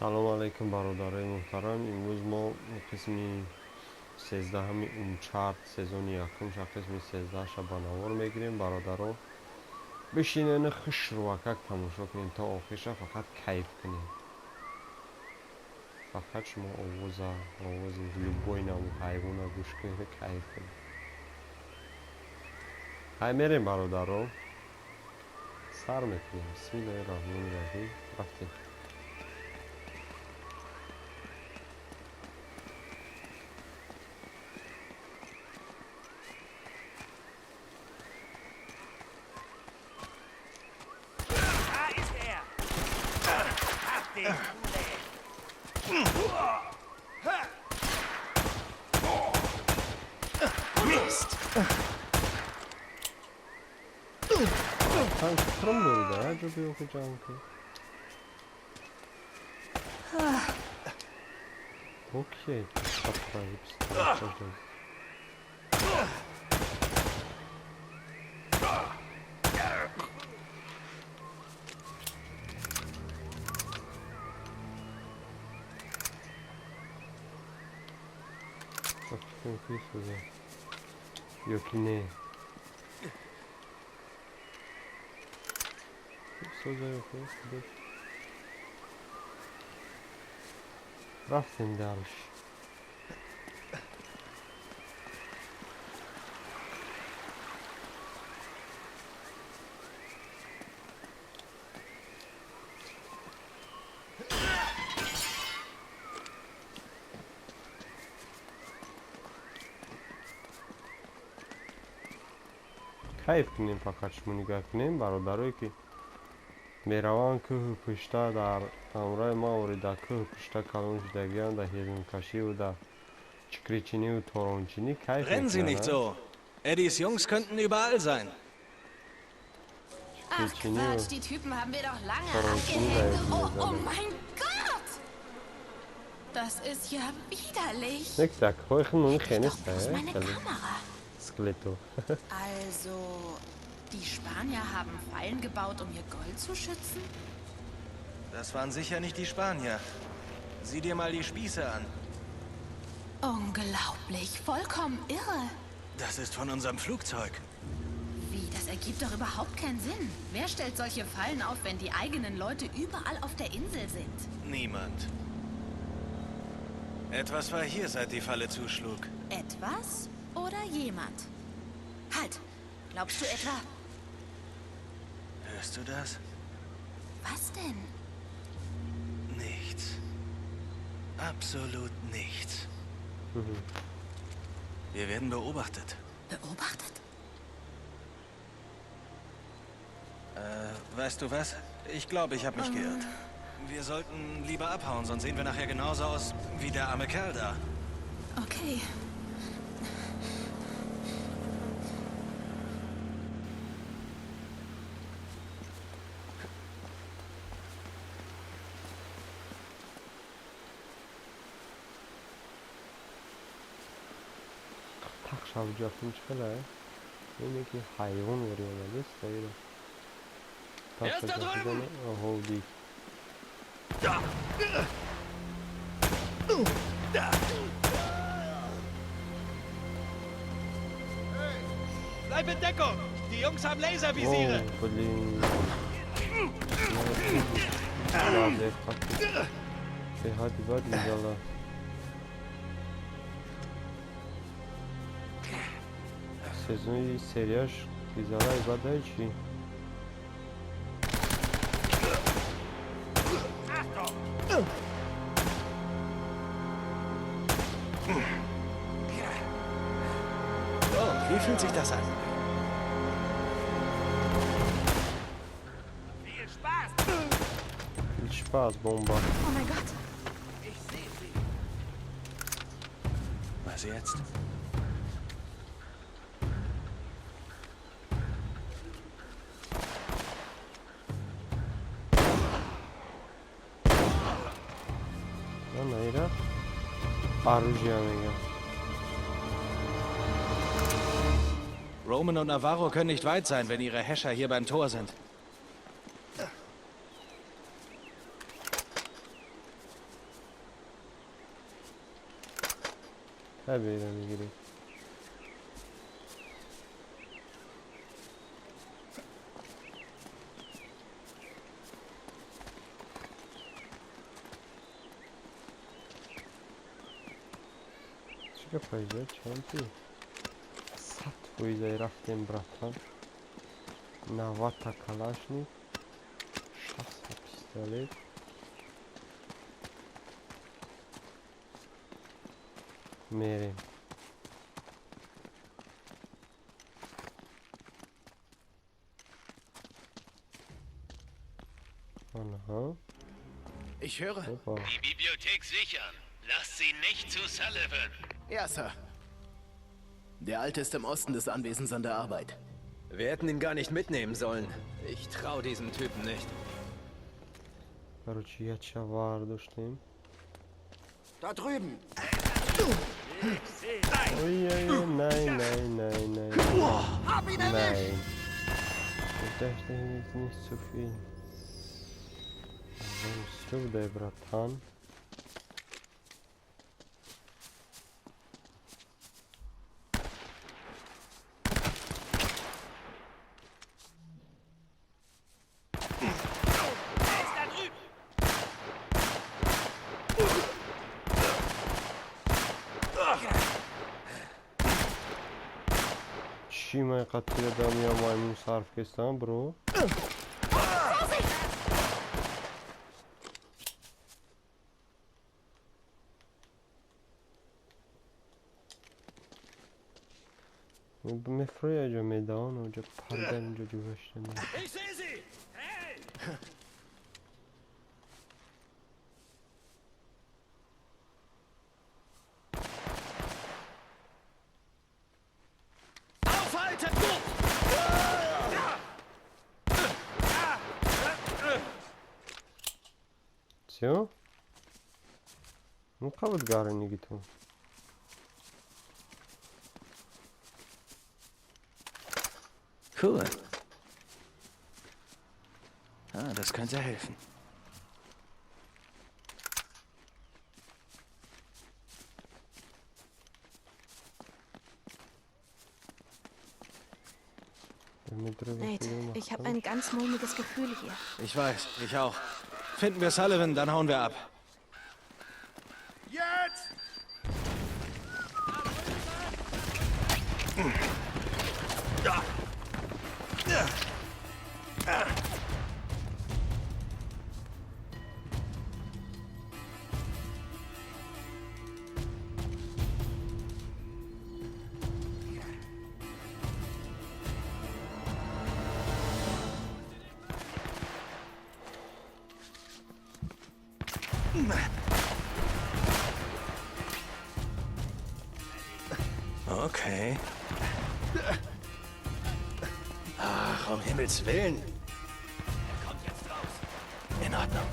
Салом алейкум, бародарои муҳтарам. Имрӯз мо қисми 13-ҳами Uncharted сезони якумша, қисми 13-ша ба навор мегирем. Бародаро, бишинен, хушрувакак тамошо кунем то охирша, фақат кайф кунем. Фақат шумо овоза, овози любой навъ ҳайвона гӯш кунед, кайф кунед. Ҳай, мерем, бародаро, сар мекунем. Бисмиллоҳи раҳмони раҳим, рафтем. Da ist er! Hab dich, Ule! Mist! Танк тром дорида, ҷо биёхи ҷанг кун. Окей, пистолет. Соза ё ки не соза ё ки рафтем дальше. Кайф кунем, фақат шумо нигоҳ кунем, бародарое ки мераванд кӯҳу пушта, дар ҳамроҳи ма дар кӯҳу пушта калон шудагианд, дар ҳезумкашиву дар чикричиниву торончинӣ кайф Rennen Sie nicht мекунанд. So. Eddies Jungs könnten überall sein. Ach Чикричиниву Quatsch, die Typen haben wir doch lange Tarantino abgehängt. ist Oh, oh mir mein Gott! Das ist ja widerlich. Нек такҳои хунун Hätte ich хеле doch bloß meine Kamera. Скелето. Also, die Spanier haben Fallen gebaut, um ihr Gold zu schützen? Das waren sicher nicht die Spanier. Sieh dir mal die Spieße an. Unglaublich, vollkommen irre. Das ist von unserem Flugzeug. Wie, das ergibt doch überhaupt keinen Sinn. Wer stellt solche Fallen auf, wenn die eigenen Leute überall auf der Insel sind? Niemand. Etwas war hier, seit die Falle zuschlug. Etwas oder jemand? Halt! Glaubst du etwa? Hörst du das? Was denn? Nichts. Absolut nichts. Wir werden beobachtet. Beobachtet? Weißt du was? Ich glaube, ich habe mich geirrt. Wir sollten lieber abhauen, sonst sehen wir nachher genauso aus wie der arme Kerl da. Okay. Тақ шавҷафтум чӣ хеле ине ки ҳайвон вори омадест таира. Er ist da drüben! Оҳо, дид. Bleib in Deckung! Die Jungs haben Laservisiere! О, блин. Беҳади бад изала. Сезони серияш изалаи бадай чӣ? Achtung! Oh, wie fühlt sich das an? Viel Spaß! Viel Spaß, бомба. Oh mein Gott. Ich sehe sie! Was jetzt? Ана ира оружие мегам. Roman und Navarro können nicht weit sein, wenn ihre Häscher hier beim Tor sind. Ҳай, бера мегирем. Чӣ гапа, чанти? 100 фоизай рафтем, братан. 90-та калашник, 60-та пистолет. Мерем. Анаҳа. Ich höre. Опа. Die Bibliothek sichern. Lasst sie nicht zu Sullivan. Ja, Sir. Der Alte ist im Osten des Anwesens an der Arbeit. Wir hätten ihn gar nicht mitnehmen sollen. Ich trau diesem Typen nicht. Короче, яча вар доштем. Da drüben. Ой, ой, ой, nein, nein, nein, nein. Hab ihn erwischt! Nein. Ich dachte jetzt nicht zu viel. Сюда, братан. Er ist da drüben! Чӣ, ман қатъия дам я маймун сарф кестам, бро? Мефрои аҷа медаван, оҷа пардан, инҷо ҷӯгаштан. Ich sehe sie! Hey! Aufhalten! Всё? Ну қабуд гараниги ту. Cool. Ah, das könnte helfen. Nate, ich habe ein ganz mulmiges Gefühl hier. Ich weiß, ich auch. Finden wir Sullivan, dann hauen wir ab. Jetzt! Okay. Ach, um Himmels Willen. Er kommt jetzt raus! In Ordnung.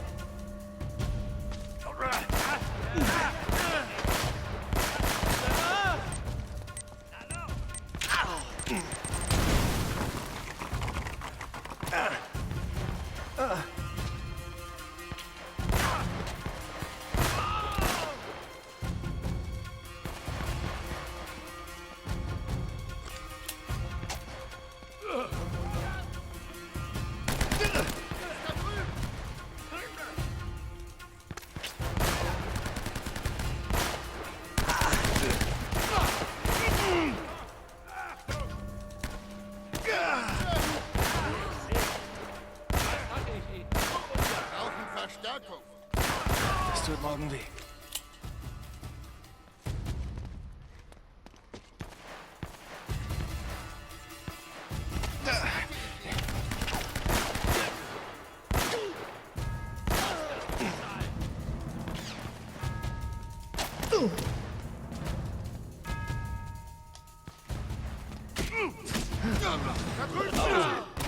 Brauchen Verstärkung. Das tut morgen weh.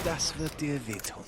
Das wird dir wehtun.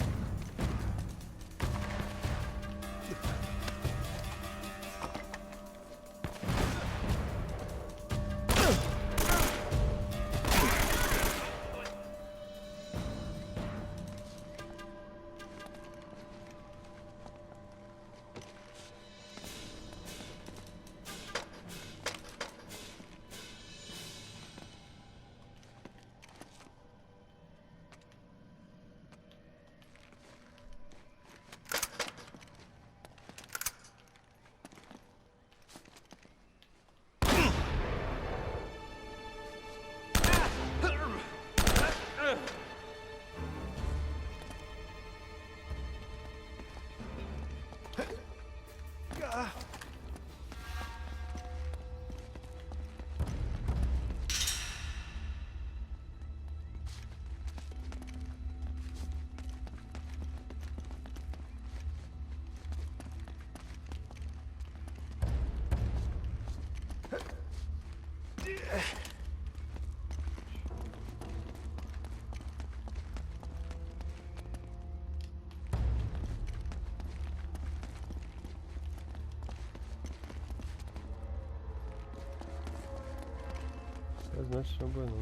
Значит, чтобы ну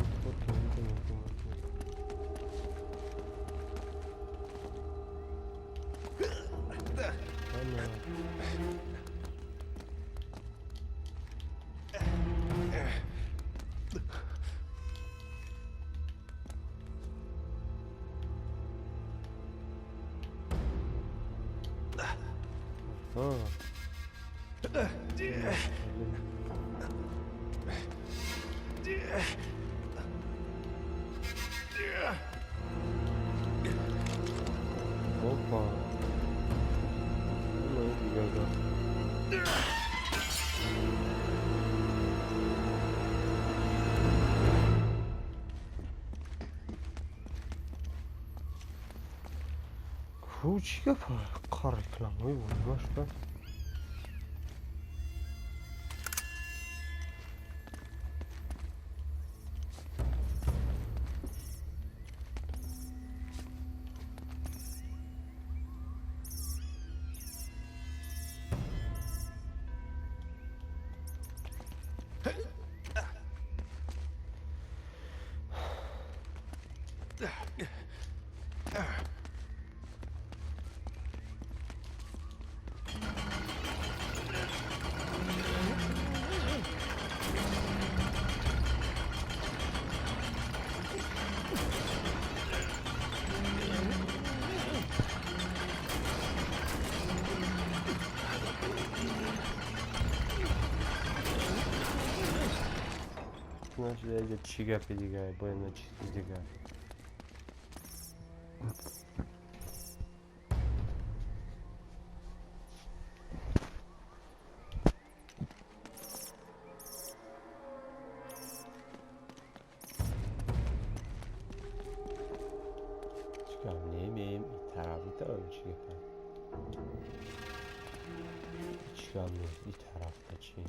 Опа. Ну, дигар. Ку чӣ гап? Қар рекламаи ворима шуда. Значит, чӣ гапи дигар, бояд на чизи дигар. Чӣ гап немем, и тараф, и тараф чӣ гапа? Чӣ гап не, и тарафта чӣ?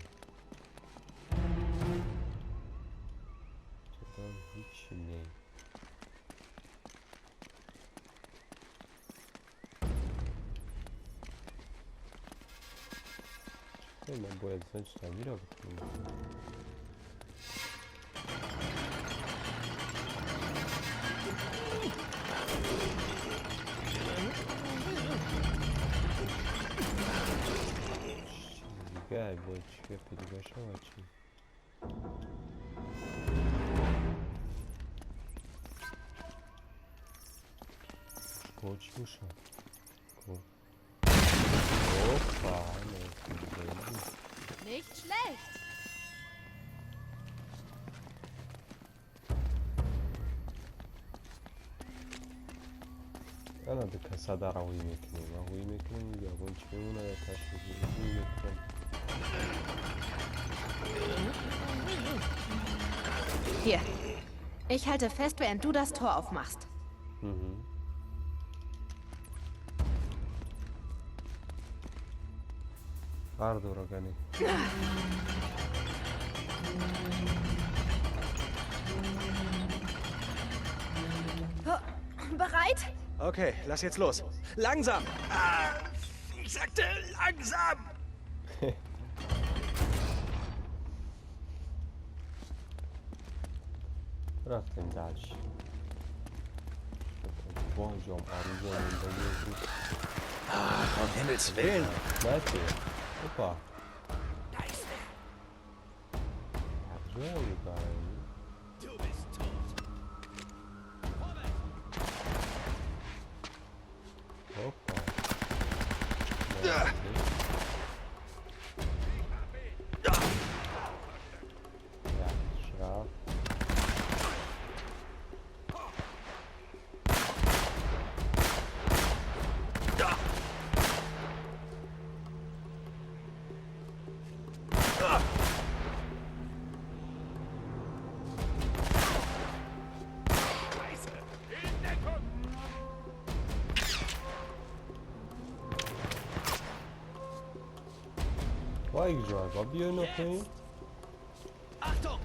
Ҳичи не. Ман бояд значит амира бикунам. Дигар бояд чӣ гапи дигар шавад чӣ? Чӣ бошад? Опа, Nicht schlecht. Ана ду касадара ҳуй мекунем, ҳуй мекунем, ягон чӣ мемонад, аташ ҳуй мекунем. Hier. Ich halte fest, während du das Tor aufmachst. Mhm. Бардор гани. Bereit? Okay, lass jetzt los. Langsam! Ah, ich sagte langsam! Рафтем дальше. Ach, um Himmels Willen! Опа. Du bist tot. Опа. Bike driver, биё нақӣ. Achtung!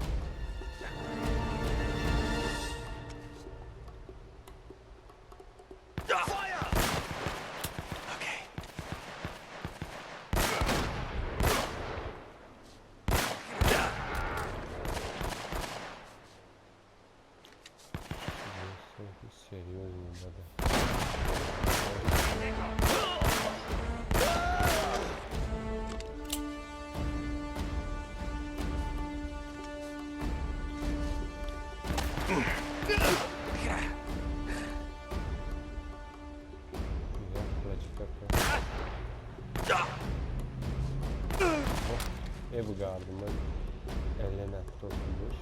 Э, бугардим, ман Елена противш.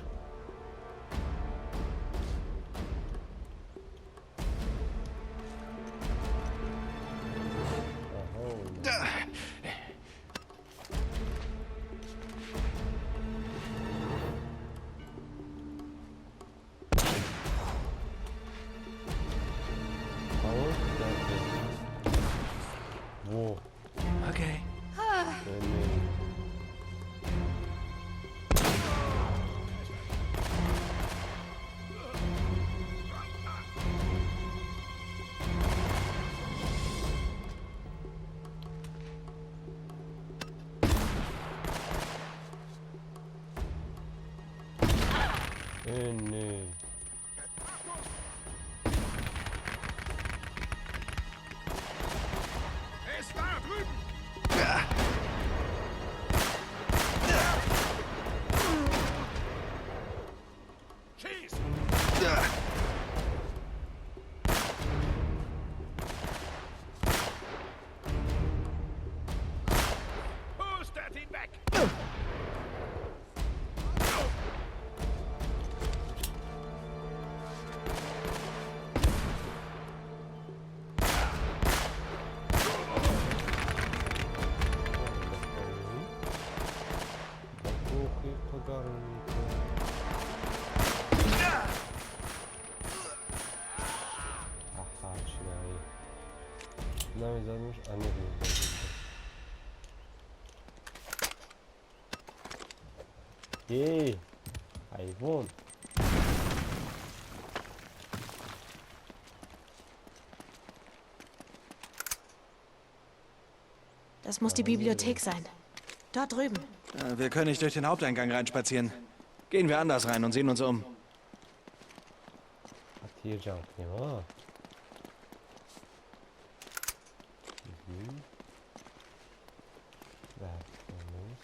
Во. Okay. Не. Er ist da drüben! Schieß! Pustet ihn weg! Намезадмуш, аниқ мезадем. Эй, ҳайвон! Das muss die Bibliothek sein. Dort drüben. Wir können nicht durch den Haupteingang reinspazieren. Gehen wir anders rein und sehen uns um. Тир ҷамъ кунем, а? Дар конус.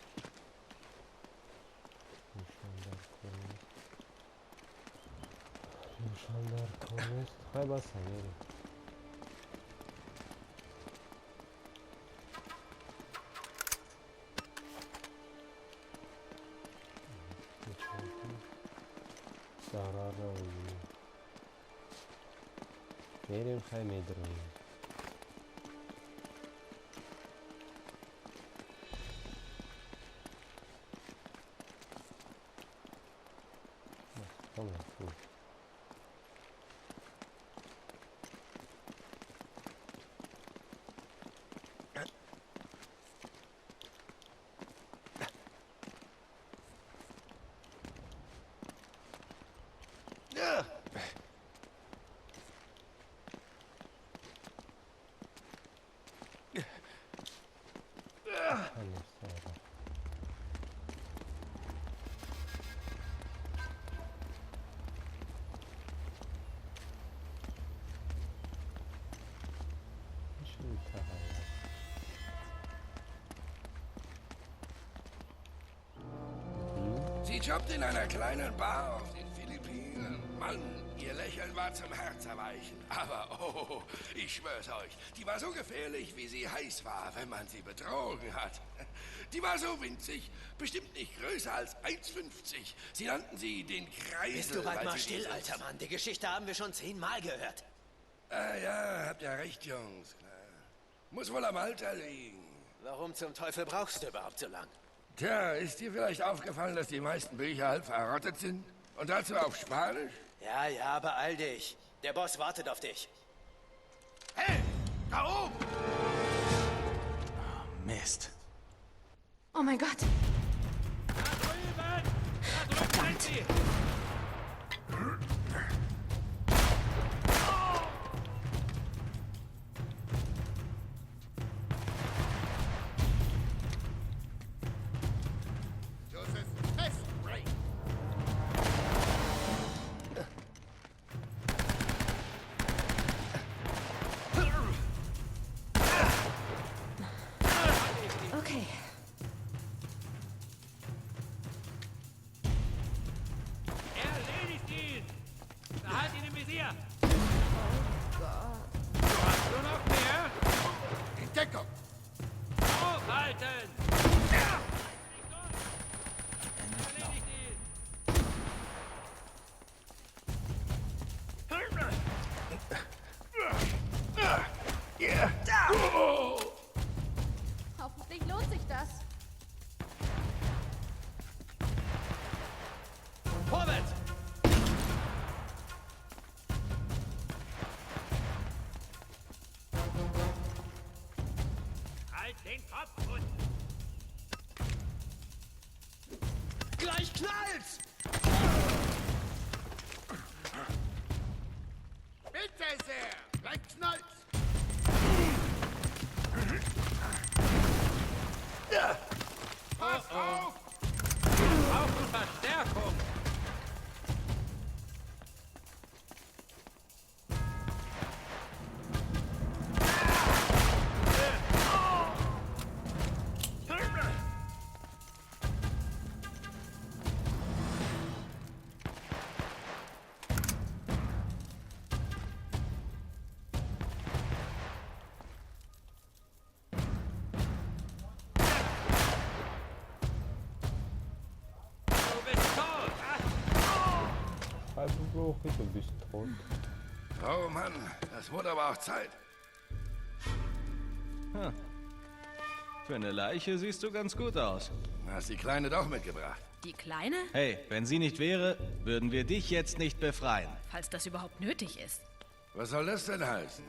Нишон дар конус. Нишон дар конус. Хай, баса, мерем. Зарар намебинем. Мерем, хай, медроем. Мафту. Sie jobbt in einer kleinen Bar auf den Philippinen. Mann, ihr Lächeln war zum Herzerweichen. Aber, oh, ich schwör's euch, die war so gefährlich, wie sie heiß war, wenn man sie betrogen hat. Die war so winzig, bestimmt nicht größer als 1,50. Sie nannten sie den Kreisel. Bist du bald weil mal sie still, dieses- alter Mann? Die Geschichte haben wir schon 10-mal gehört. Ah ja, habt ja recht, Jungs. Klar. Muss wohl am Alter liegen. Warum zum Teufel brauchst du überhaupt so lang? Tja, ist dir vielleicht aufgefallen, dass die meisten Bücher halb verrottet sind? Und dazu auf Spanisch? Ja, ja, beeil dich. Der Boss wartet auf dich. Hey, da oben! Mist. Oh mein Gott. Da drüben! Da drüben sind sie! Das ist fest, Ray. Okay. Erledigt ihn! Behalt ihn im Visier! Du hast nur noch mehr? In Deckung! Aufhalten! Hoffentlich lohnt sich das. Vorwärts! Halt den Kopf unten! Gleich knallt's! Bitte sehr! Gleich knallt's! Pass auf! Wir brauchen Verstärkung! Du bist tot. Oh Mann, das wurde aber auch Zeit. Hm. Für eine Leiche siehst du ganz gut aus. Hast die Kleine doch mitgebracht. Die Kleine? Hey, wenn sie nicht wäre, würden wir dich jetzt nicht befreien. Falls das überhaupt nötig ist. Was soll das denn heißen?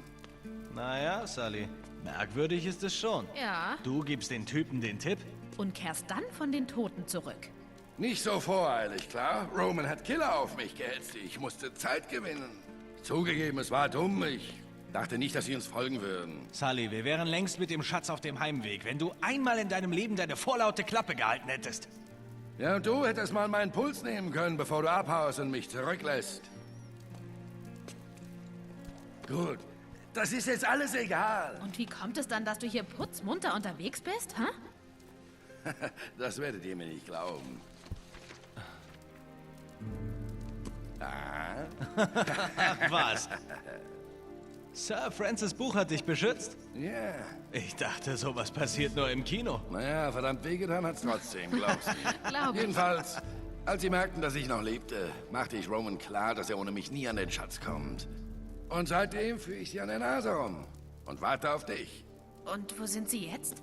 Naja, Sully, merkwürdig ist es schon. Ja. Du gibst den Typen den Tipp. Und kehrst dann von den Toten zurück. Nicht so voreilig, klar? Roman hat Killer auf mich gehetzt. Ich musste Zeit gewinnen. Zugegeben, es war dumm. Ich dachte nicht, dass sie uns folgen würden. Sully, wir wären längst mit dem Schatz auf dem Heimweg, wenn du einmal in deinem Leben deine vorlaute Klappe gehalten hättest. Ja, und du hättest mal meinen Puls nehmen können, bevor du abhaust und mich zurücklässt. Gut, das ist jetzt alles egal. Und wie kommt es dann, dass du hier putzmunter unterwegs bist, hä? Das werdet ihr mir nicht glauben. Ah. Ach was. Sir Francis Buch hat dich beschützt? Ja. Yeah. Ich dachte, sowas passiert nur im Kino. Naja, verdammt wehgetan hat's trotzdem, glaubst du? Glaub ich. Jedenfalls, als sie merkten, dass ich noch lebte, machte ich Roman klar, dass er ohne mich nie an den Schatz kommt. Und seitdem führe ich sie an der Nase rum und warte auf dich. Und wo sind sie jetzt?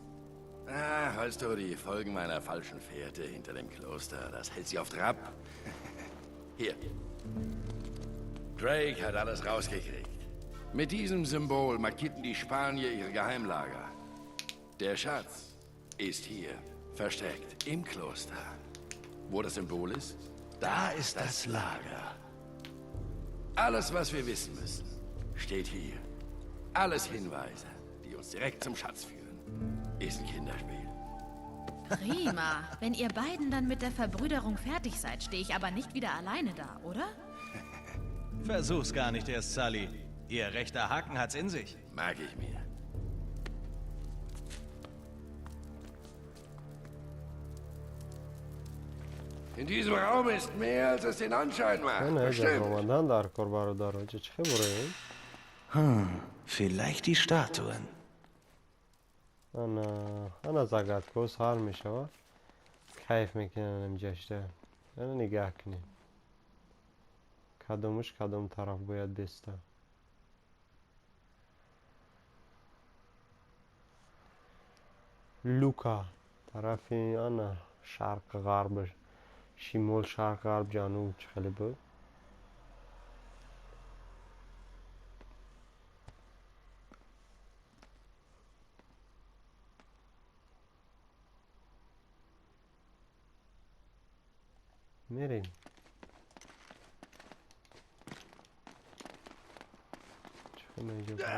Ah, weißt du, die Folgen meiner falschen Fährte hinter dem Kloster, das hält sie auf Trab. Hier. Drake hat alles rausgekriegt. Mit diesem Symbol markierten die Spanier ihre Geheimlager. Der Schatz ist hier, versteckt im Kloster. Wo das Symbol ist, da ist das Lager. Alles, was wir wissen müssen, steht hier. Alles Hinweise, die uns direkt zum Schatz führen. Ist ein Kinderspiel. Prima. Wenn ihr beiden dann mit der Verbrüderung fertig seid, stehe ich aber nicht wieder alleine da, oder? Versuch's gar nicht erst, Sully. Ihr rechter Haken hat's in sich. Mag ich mir. In diesem Raum ist mehr, als es den Anschein macht. Bestimmt. Hm, vielleicht die Statuen. Ана загадка сар мешава. Кайф мекунам ҷашта. Ана нигаҳ кунем. Кадомуш кадом тараф бояд беста. Лука тарафи ана шарқ ғарб, шимол шарқ ғарб ҷануб чӣ хеле буд. Мерем. Чӣ меҷа?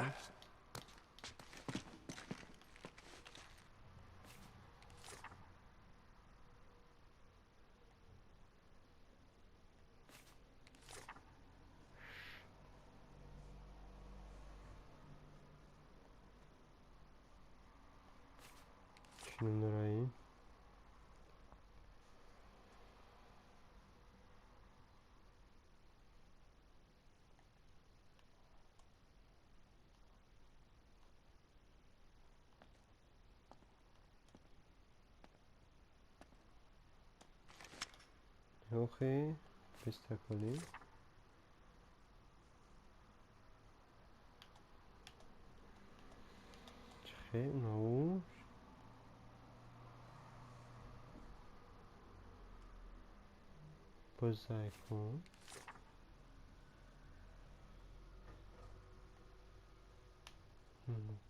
Чӣ ном дора ин? Охи, бистаколи. Чихе, науш. Бозайкун.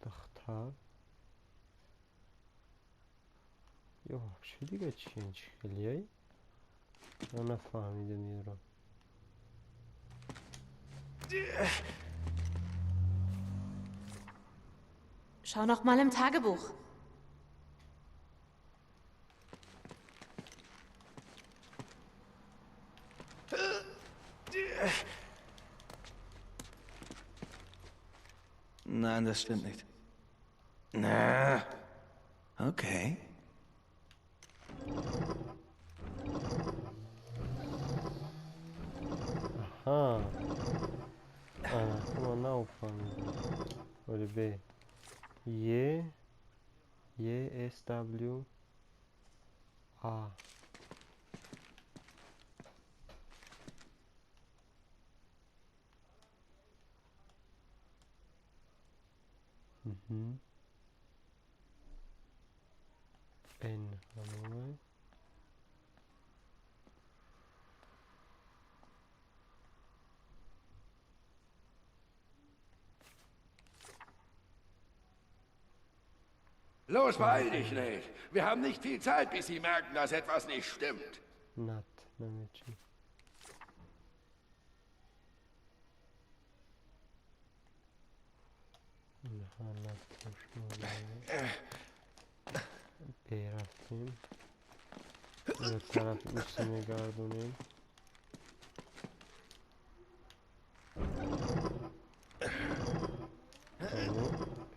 Духтар. Ё вообще дига чи ин чи хелияй? Ман нафаҳмидам инро. Schau noch mal im Tagebuch. Nein, das stimmt nicht. Na, okay. Aha. Ah, нафаҳмидам. Оли Б. Е, Е, С, W, А. Mhm. N haben wir. Los, beeil dich nicht. Wir haben nicht viel Zeit, bis sie merken, dass etwas nicht stimmt. Nat, намечи. Бе рафтем. Ё тарафи уси мегардонем.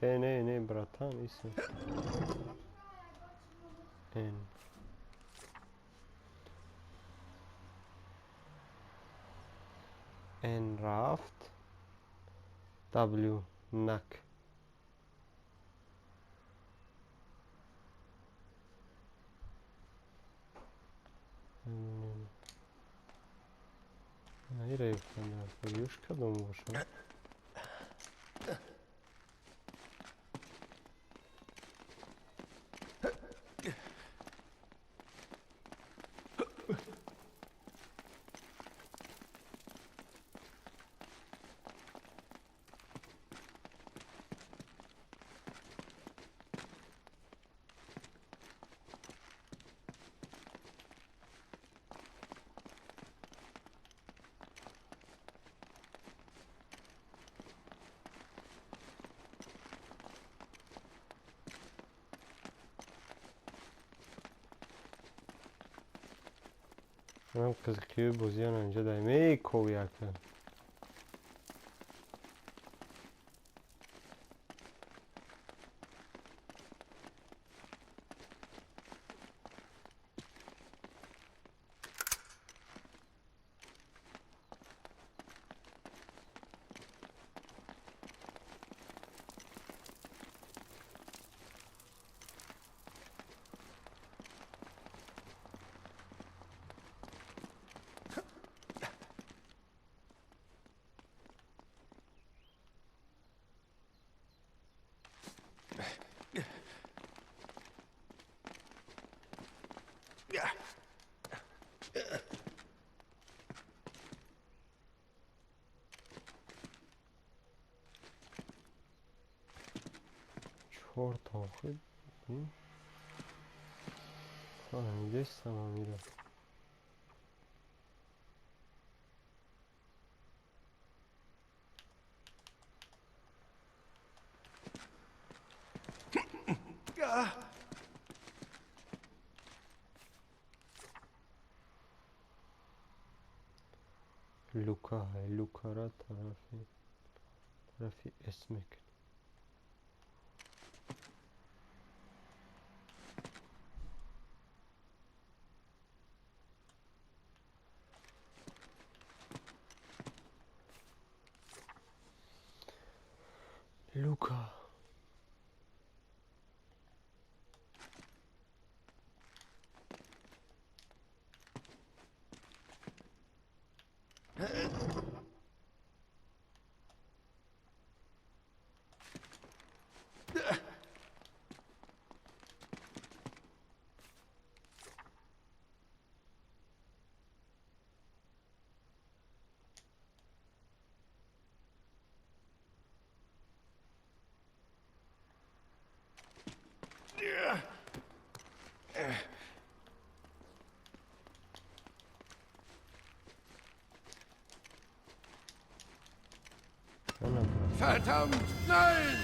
Не, не, братан, иси. Н. Н рафт. W нак. Ира ёш кадом бошад? Манам қизиқиёи бозиам инҷа даем. Эй, ковяка. Чор охир. Фаҳмидестам амира. Лука, Лукара тарафи С мекунем. Лука. Verdammt, nein!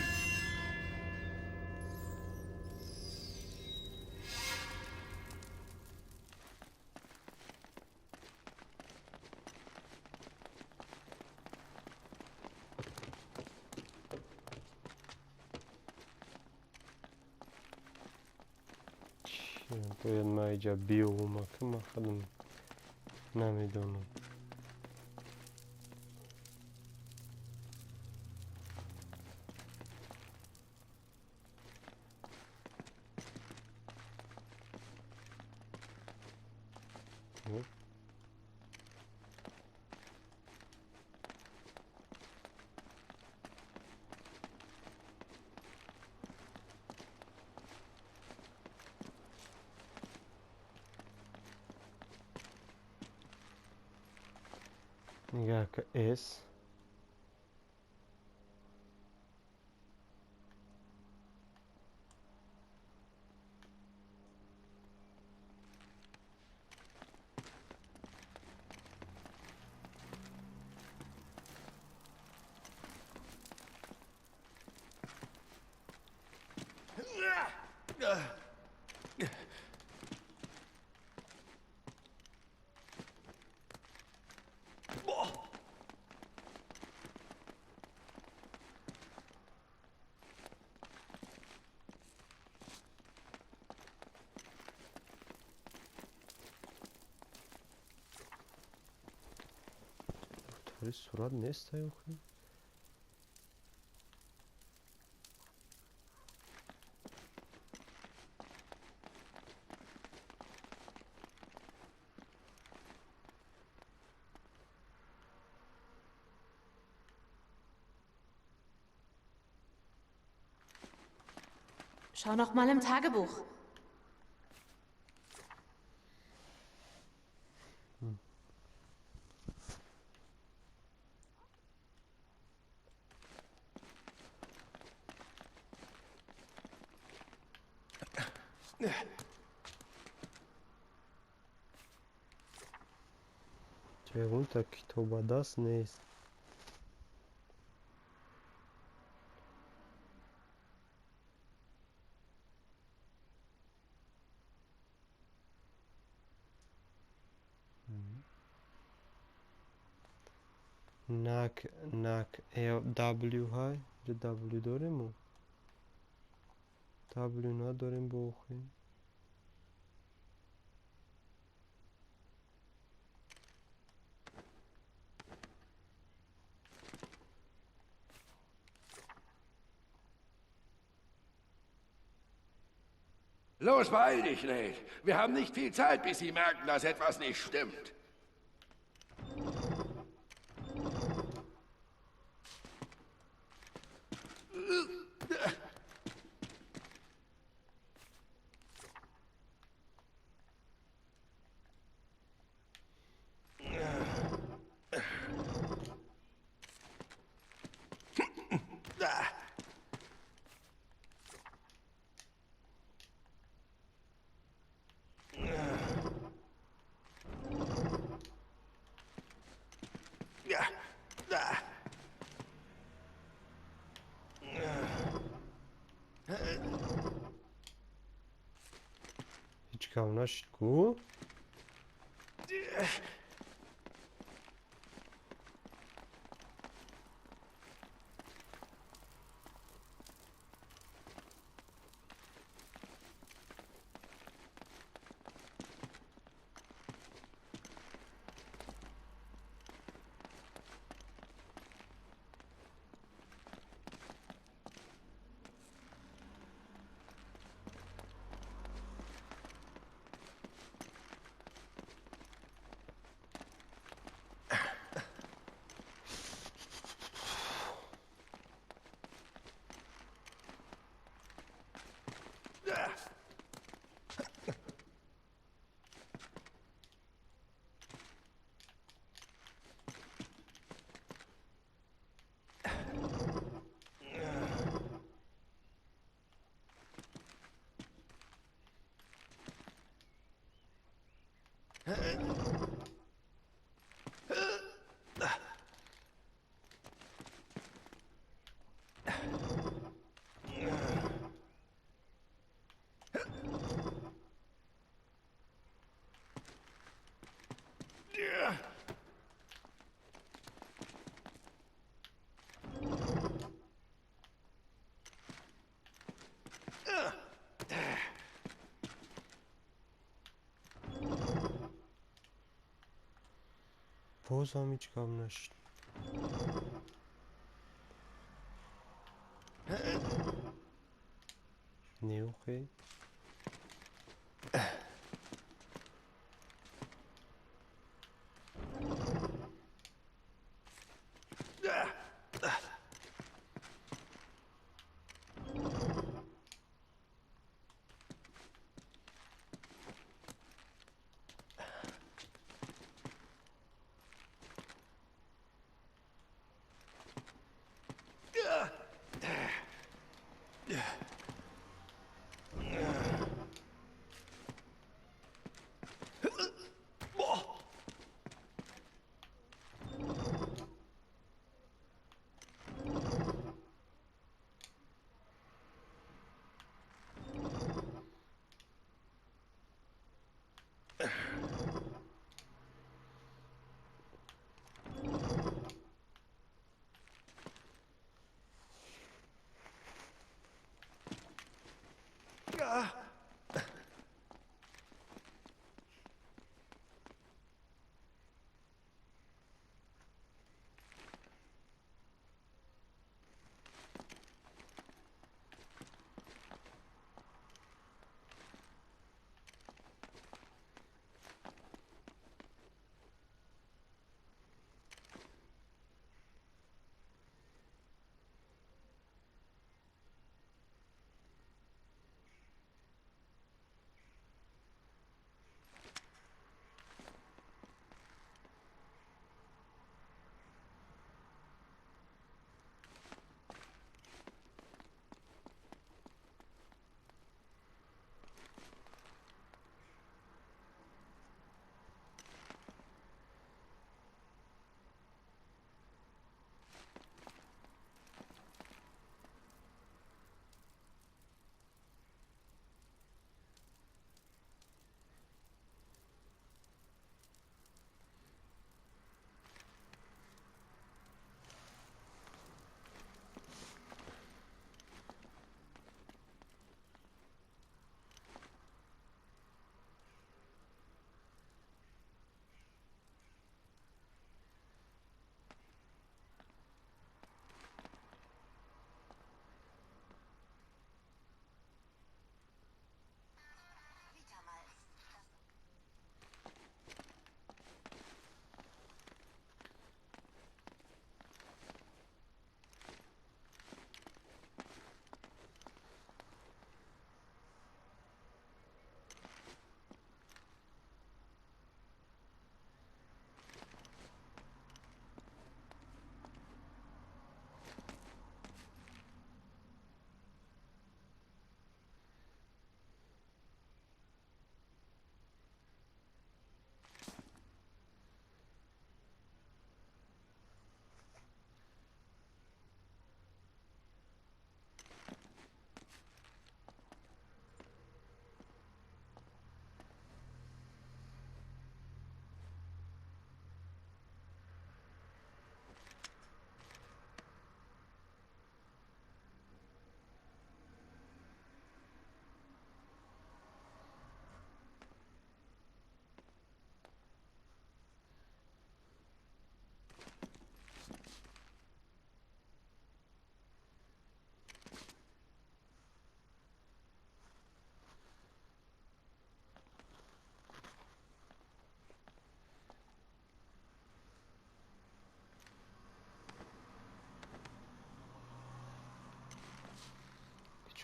Бояд ман иҷа биёвам, ки ман худам намедонам. Нигоҳ ка S. Сурат нест охи. Schau noch mal im Tagebuch. Ягонта китобадаст нест. Нак нак W ҳай, W дорему? W надорем бо охи. Los, beeil dich, Nate. Wir haben nicht viel Zeit, bis sie merken, dass etwas nicht stimmt. Ҳеҷ кам нашид ку? Боз ҳам ҳеҷ гап нашуд. Не, охе.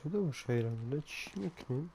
Шуда бошайрамона чӣ мекунем?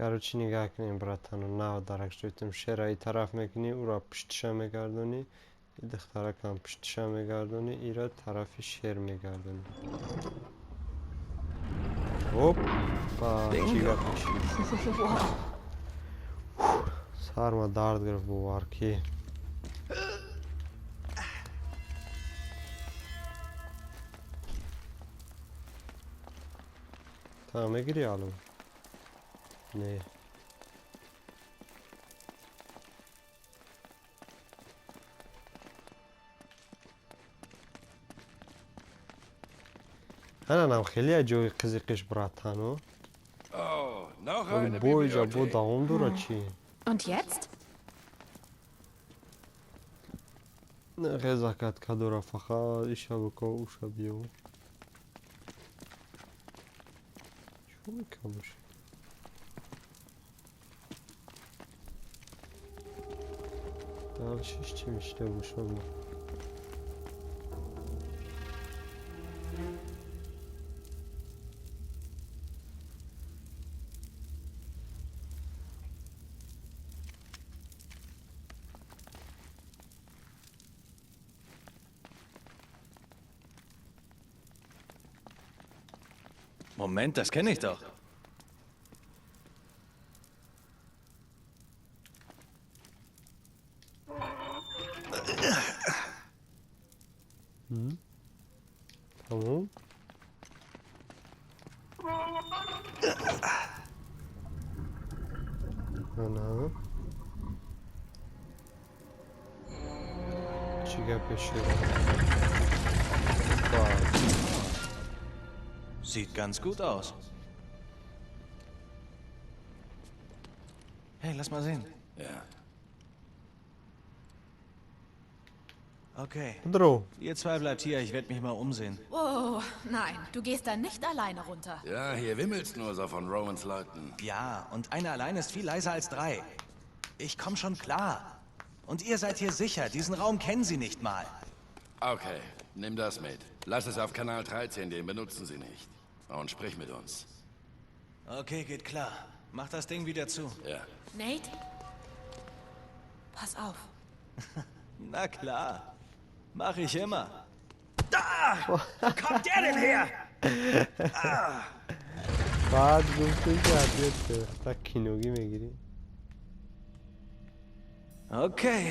Короче, нигоҳ кунем, братану, нав дарак шудем. Шера и тараф мекунӣ, ура пуштиша мегардонӣ, и духтаракам пуштиша мегардонӣ, ира тарафи шер мегардонӣ. Оп, ба чӣ гап мешид? Сарма дард гирифт, бовар ки. Та мегирӣ алло? Не. Ананам хеле ҷои қизиқиш, братану. Бо иҷа бо давом дорад чӣ? Und jetzt? Ғезакат кадора фақат иша буко уша биё. Чӣ мекабошад? Дальше чӣ мешида бошад? Moment, das kenne ich doch. Tamam. Ana. Чӣ гапе шуд? Sieht ganz gut aus. Hey, lass mal sehen. Ja. Okay. Dro. Ihr zwei bleibt hier, ich werde mich mal umsehen. Oh, nein, du gehst da nicht alleine runter. Ja, hier wimmelt's nur so von Romans Leuten. Ja, und einer allein ist viel leiser als drei. Ich komm schon klar. Und ihr seid hier sicher, diesen Raum kennen sie nicht mal. Okay, nimm das mit. Lass es auf Kanal 13, den benutzen sie nicht. Und sprich mit uns. Okay, geht klar. Mach das Ding wieder zu. Ja. Nate? Pass auf. Na klar. Mach ich immer. Da! Wo kommt der denn her? Ah! баъд гуфтӣ ки ответ так киногӣ мегирӣ. Okay,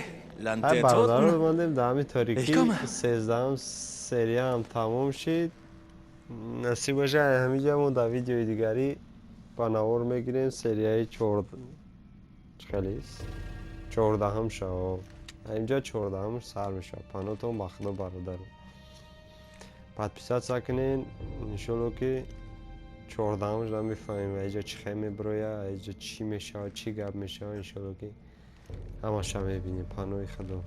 Land ҳай der бародаро Toten. мондем дар ҳамин торикӣ. Ich komme. 13-ам серияам тамом шид. Насиб боша, ҳаминҷа мо дар видеои дигарӣ ба навор мегирем серияи чор чӣ хелист, 14-ҳам шава. Ҳаминҷа 14-ҳам сар мешавад. Панотон ба худо, бародаро, подписаться кунен. Иншолло ки 14-ҳамашда мефаҳмем аиҷа чӣ хел мебирояд, аиҷа чӣ мешавад, чӣ гап мешавад. Иншолло ки ҳамаша мебинем. Панои худо.